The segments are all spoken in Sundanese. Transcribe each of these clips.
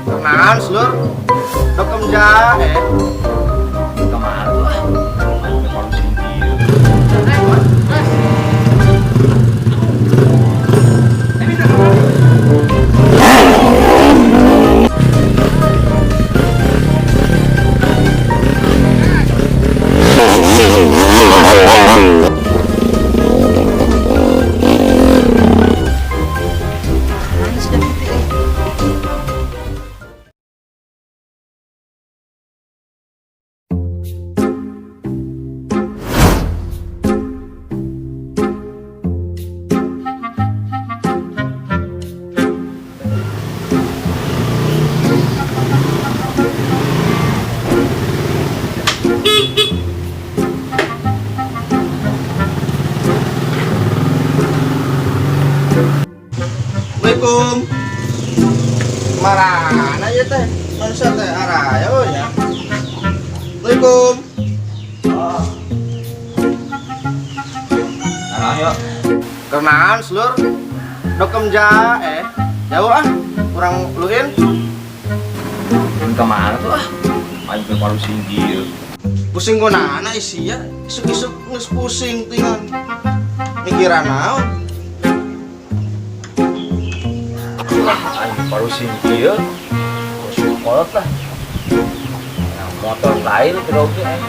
Kenalan selur. Dokem jae. Kemana tuh ah? Aing teh pusing kieu. Assalamualaikum. Marana ya teh? Manusia teh araya we nya. Assalamualaikum. Oh. Nah, yuk. Kenalan selur. Dokem jae. Jauh ah. Kurang luin. Kemana tuh ah? Aing teh pusing kieu. Pusing gunana isia, isuk-isuk geus pusing tingan. Mikiran naon? Aing pusing kieu. Pusing kolot lah. Nah, motor lain grogi aing.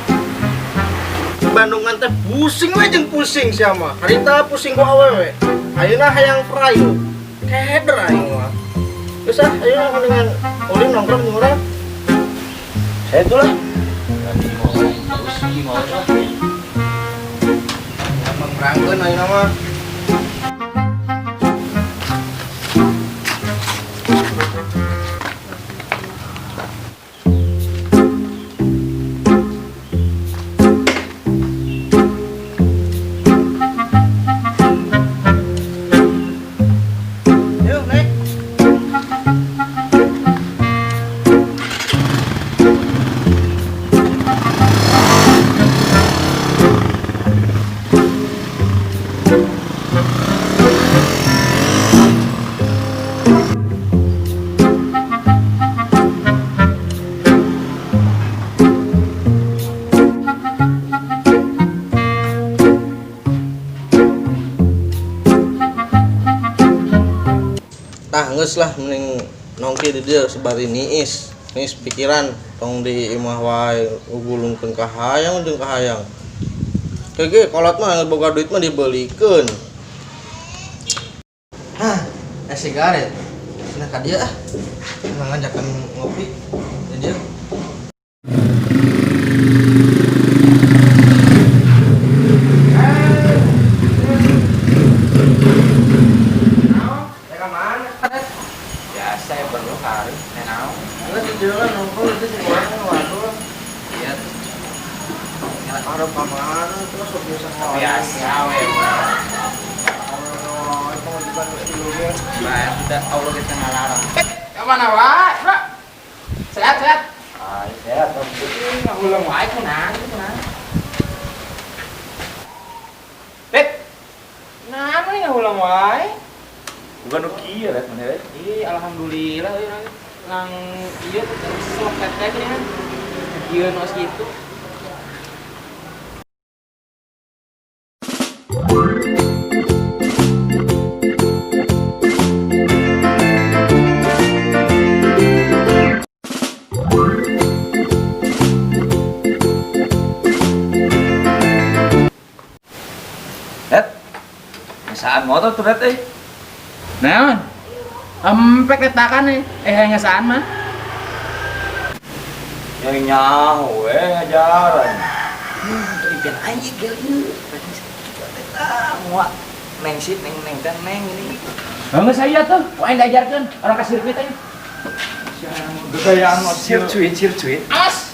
Bandungan teh pusing we jeung pusing sia mah. Harita pusing ku awewe. Ayeuna hayang perayu. Keder aing mah. Geus ah, ayeuna mendingan ulin nongkrong jeung urang. Saya tuh lah. Nanti mau terus mau lah. Emang berangkeun ayeuna mah. Yuk, naik. Tah geus lah mending nongki di dieu sebari niis. Niis pikiran tong di imah wae ugulungkeun ka hayang jeung ka hayang. Kege kolot mah boga duit mah dibelikeun. Hah, es sigaret. Nah ka dieu ah. Nah ngajakan ngopi di dieu. Biasa ya perlu kali, nenau. Geus di dieu lah nongkrong di sini wae waduh. Iya. Ada ka mana terus sok biasa ngomong. Biasa we. Nah, sudah Allah kita ngalarang. Kemana wae, Bro? Sehat, sehat. Ah, sehat. Ngahulang wae kunaon kunaon. Dit. Nah, ini ngahulang wae. Bukan nu kieu rek mana rek. Ih, alhamdulillah euy nang ieu teh selok tetek ini kan. Ieu nos gitu. Ret. Ngesaan motor tuh Ret euy. Naon? Empek letakan nih. Eh ngesaan mah. Yang nyaho we ngajaran. Impian aing gel ieu. Muak neng sit neng neng dan neng ini. Enggak saya tuh, ku aing diajarkeun orang ka sirkuit aing. Gayaan mah Sirkuit sirkuit. Awas.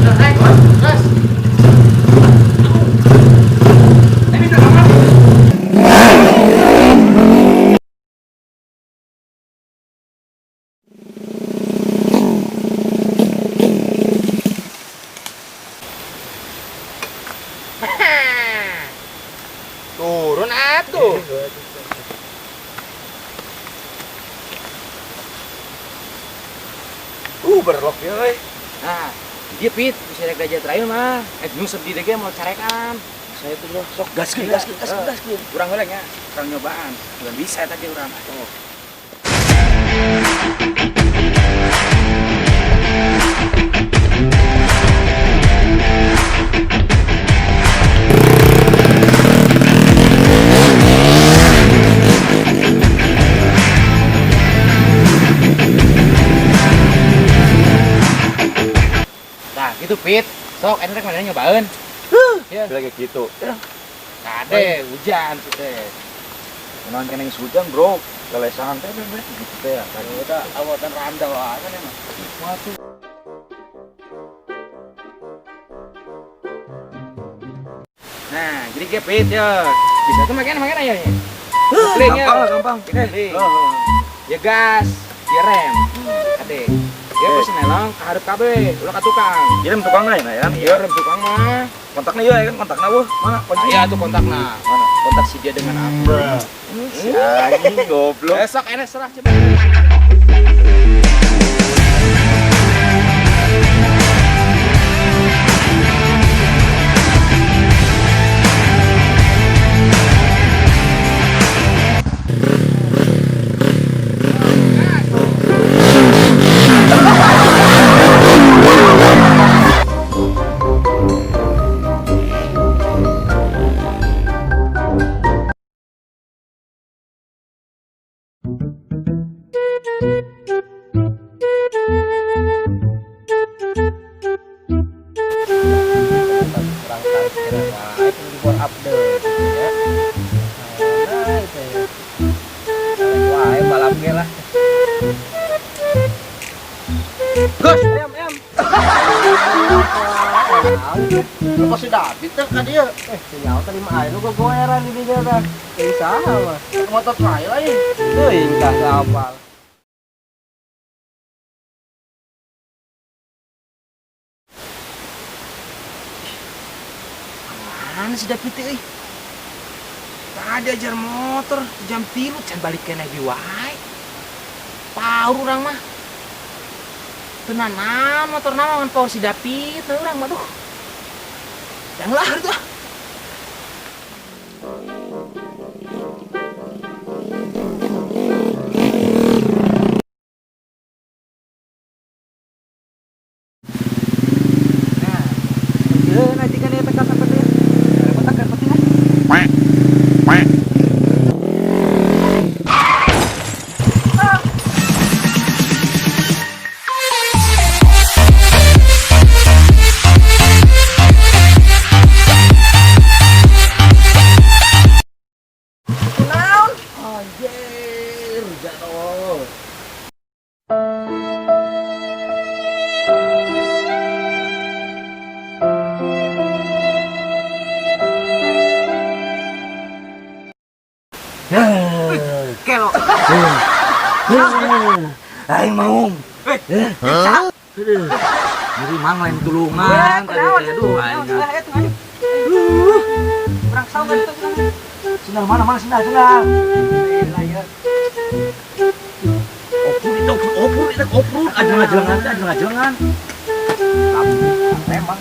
Naik, gas. Berlok ya euy. Nah, dia Pit, bisa rek diajar trail mah. Nu sedih deh ge mau carekan. Saya tuh loh, sok gaskeun gaskeun gaskeun gaskeun. Urang heula nya, urang nyobaan. Bukan bisa tadi urang. Oh. Nah, gitu Pit. Sok enak rek mana nyobaeun. Ya. Lagi gitu. Kade hujan sih teh. Menawan keneng hujan, Bro. Lelesangan teh beb gitu teh ya. Udah awotan randa wae kan emang. Waduh. Nah, jadi ge Pit ya. Bisa tuh makan makan aja ya. Gampang lah, gampang. Ya gas, ya rem. Kade. Ya pas nelong ka hareup kabeh, ulah ka tukang. Iya rem tukang lain ya. Iya rem tukang mah. Kontaknya iya kan kontakna wah. Mana kunci? Iya tuh kontakna. Mana? Kontak si dia dengan aku. Si anjing goblok. Besok enak serah coba. Kurang tarik kira wae kudu di up deui gitu ya. Nah, itu ya. Tarik wae balap ge lah. Gus, em em. Lu pasti David teh ka dieu. Nyawa tadi mah aing nu gogoeran di dieu teh. Teuing saha mah? Motor trail aing. Teuing tah apal. Mana si David teh euy? Tadi ajar motor jam 3 can balik keneh di wae. Power urang mah. Teu nanaon motor naon power si David teu urang mah duh. Yang lah itu ah. Nah, ieu nanti kan eta ka sampai teh. Kotak kan penting ah. Naon? Anjir, jatuh. Kelo. Aing mau. Jadi mang lain tulungan tadi teh aduh aing. Urang saung kan itu. Sendal mana mana sendal sendal. Oprud itu oprud itu oprud ajeng-ajengan teh ajeng-ajengan. Memang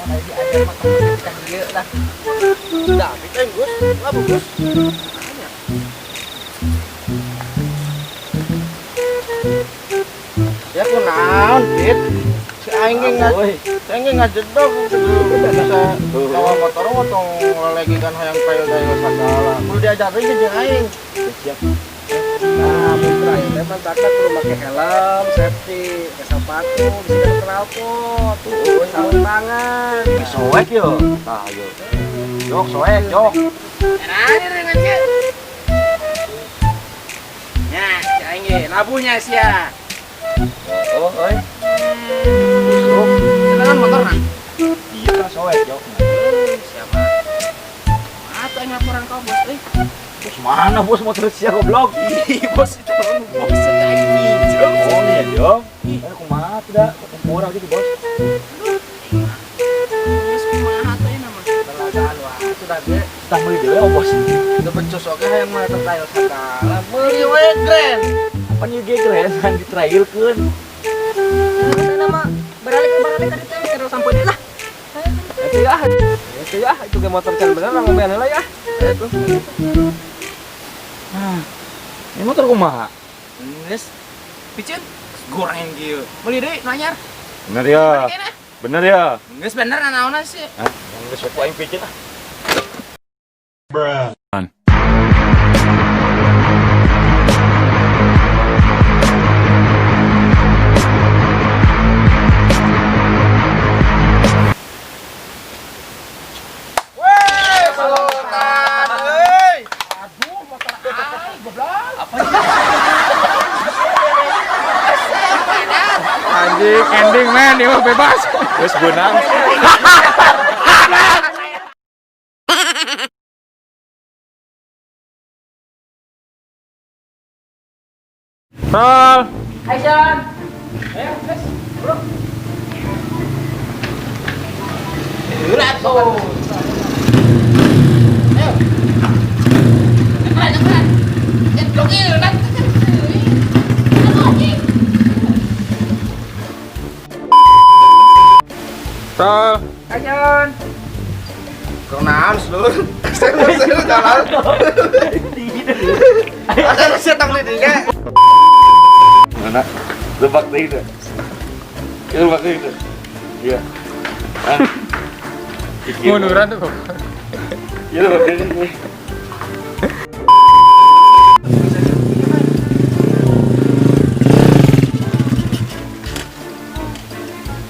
Lagi ajar mah ka dieu lah. David aing Gus, lah Gus. Ya kunaon, Pit? Si aing ge ngajedog bisa bawa motor mah tong lelegikan hayang trail-trail sagala. Kudu diajarin ge jeung aing. Siap. Nah, putra ya teh mah takut kudu make helm, safety, pakai sepatu, bisa kena knalpot, sarung tangan. Soek yo. Tah yo. Jok soek, jok. Enak dengan sia. Nah, si aing ge labuhnya sia. Oh, euy. Tenangan motor nah. Iya kan soek jok. Siapa? Atuh aing laporan ka bos euy. Bos mana bos motor sia goblok? Ih, bos itu bos aing minjem. Oh iya, Jok. Eh kumaha tidak kumpul gitu, Bos. Geus kumaha teh nama? Telagaan wae sudah ge. Tah meuli dewe oh, Bos. Teu becus oge hayang mah trail sagala. Meuli we grand. Pan ieu ge geresan ditrailkeun. Nama beralih beralih tadi teh kira sampai deui lah. Itu ya. Itu ya, itu ge motor can bener ngomean heula ya. Itu. Nah, ini motor kumaha? Geus. Piceun goreng kieu. Meuli deui nu anyar. Bener ya. Bener ya. Geus bener naonan sih. Hah? Geus we ku aing piceun ah. Salotan euy. Aduh, motor aing goblok. Anjing, ending man, dia mah bebas. Geus beunang. Roll. Action. Heula tuh. Ayo. Nyekeran, nyekeran. Nyeblok ieu, lan. Aduh, anjing. Roll. Action. Kenaon seluruh. Seluruh jalan. Ada sih tong di dinya. Mana? Lebak deui teh. Lebak deui teh. Iya. Hah? Munduran tuh kok. Iya lebak deui.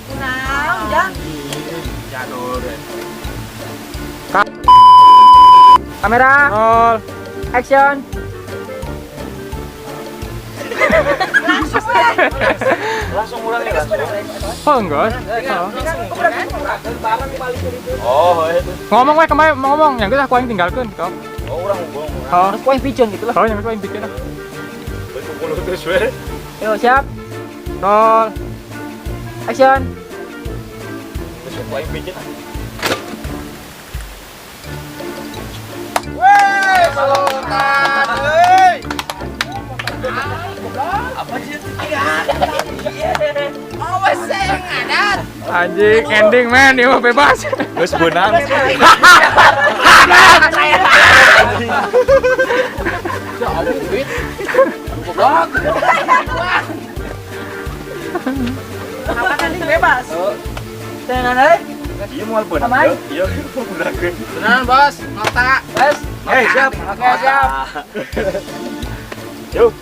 Kunaon, Jang? Kamera. Roll. Action. Langsung we. Langsung ulang ya langsung. Oh, enggak. Oh. Oh, itu. Ngomong we kemarin ngomong, yang geus aku aing tinggalkeun kok. Oh, urang ngomong. Oh, Terus ku aing piceun gitu lah. oh yang geus aing bikin ah. Kumpul terus we. Yo, siap. Roll. Action. Terus ku aing piceun ah. Weh, salotan euy. Awas saya ngadat. Anjing, ending man, dia mah bebas. Geus beunang. Ya ampun, duit. Goblok. Apa kan bebas? Tenang euy. Iya moal beunang. Aman? Iya, beunangkeun. Beneran, Bos. Nota. Bes. Hei, siap. Oke, siap. Yuk.